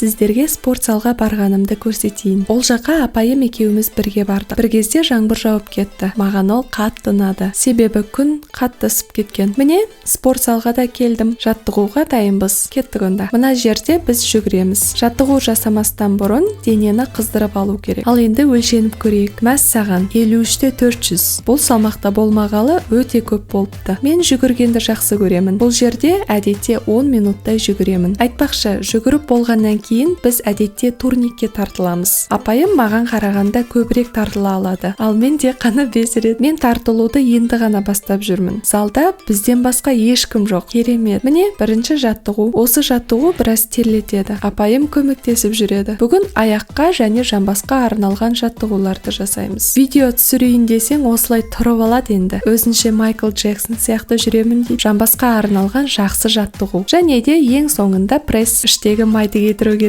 Сіздерге спорт залға барғанымды көрсетейін. Ол жаққа апайым екеуміз бірге бардық. Бір кезде жаңбыр жауып кетті. Маған ол қатты ұнады, себебі күн қатты ысып кеткен. Міне, спорт залға да келдім. Жаттығуға дайынбыз, кеттік онда. Мына жерде біз жүгіреміз. Жаттығу жасамастан бұрын денені қыздырып алу керек. Ал енді өлшеніп көрейік. Мәссаған, 53 те 400. Бұл салмақта болмағалы өте көп болыпты. Мен жүгіргенді жақсы көремін. Бұл жерде әдетте 10 минуттай жүгіремін. Айтпақшы, жүгіріп болғаннан кейін біз әдетте турникке тартыламыз. Апайым маған қарағанда көбірек тартыла алады, ал мен тек қана бес рет. Мен тартылуды енді ғана бастап жүрмін. Залда бізден басқа ешкім жоқ, керемет. Міне, бірінші жаттығу. Осы жаттығу біраз терлетеді. Апайым көмектесіп жүреді. Бүгін аяққа және жамбасқа арналған жаттығуларды жасаймыз. Видео түсірейін десең, осылай тұрып алады енді. Өзінше Майкл Джексон сияқты жүремін дейді. Жамбасқа арналған жақсы жаттығу. Және де ең соңында пресс. Іштегі майды кетіру.